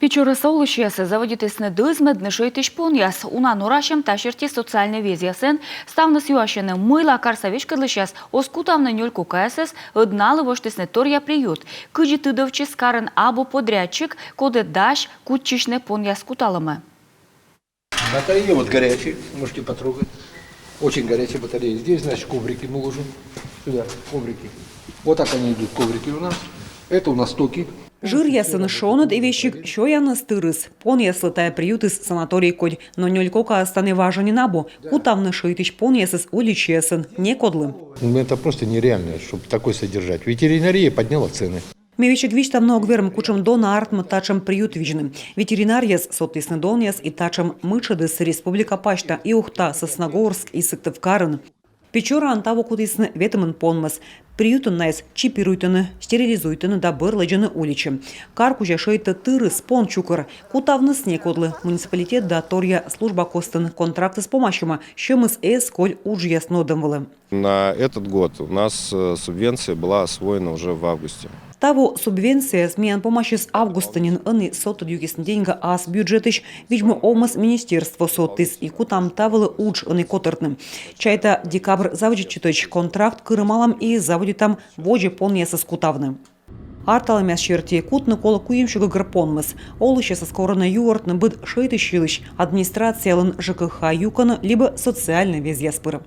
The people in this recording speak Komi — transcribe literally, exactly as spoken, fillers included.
Печораса олысьяс заводитісны дӧзмӧдны шӧйтысь понъяс. Уна норасьӧм та серти социальнӧй везъясын. Ставныс юасьӧны, мыйла карса веськӧдлысьяс оз кутавны нёль кокаясӧс, ӧд налы восьтісны торъя приют. Кыдзи тыдовтчис, карын абу подрядчик, коді дась кутчысьны понъяс куталӧмӧ. Батарея вот горячие, можете потрогать. Очень горячие батареи. Здесь, значит, коврики мы ложим. Сюда коврики. Вот так они идут, коврики у нас. Это у нас токи. Жыръясын шоныд и весиг сёяныс тырыс. Понъяслы тайӧ приютыс санаторий кодь, но нёль кокаяс тані важӧн нин абу. Кутавны шӧйтысь понъясӧс уличаясын некодлы. Ну, это просто нереально, чтобы такой содержать. Ветеринария подняла цены. Ме весиг висьтавны ог вермы, кутшӧм дона артмӧ татшӧм приют видзны. Ветеринаръяс содтісны донъяс и татшӧм мытшӧдыс республика пасьта: и Ухта, Сосногорск, и Сыктывкарын. Печораын таво кутісны ветымын понмӧс. Приютын найӧс чипируйтӧны, стерилизуйтӧны да бӧр лэдзӧны уличӧ. Кар кузя шӧйтӧ тырыс, пон чукӧр. Кутавныс некодлы. Муниципалитет да торъя служба костын контрактыс помасьӧма, сьӧмыс эз коль уджъяс нуӧдӧм вылӧ. На этот год у нас э, субвенция была освоена уже в августе. Таво субвенцияыс миян помасис августын нин. Ӧні содтӧд юкисны деньга ас бюджетысь, видимо, овмӧс министерство содтіс, и кутам та вылӧ удж ӧні котӧртны. Чайта, декабрь заводитчытӧдз контракт кырымалам и заводитам водзӧ понъясӧс кутавны. Арталӧмъяс серти, кутны колӧ куимсё гӧгӧр понмӧс. Олысьясӧс корӧны юӧртны быд шӧйтысь йылысь администрациялӧн, ЖКХ юкӧнӧ либӧ социальнӧй везъяс пыр.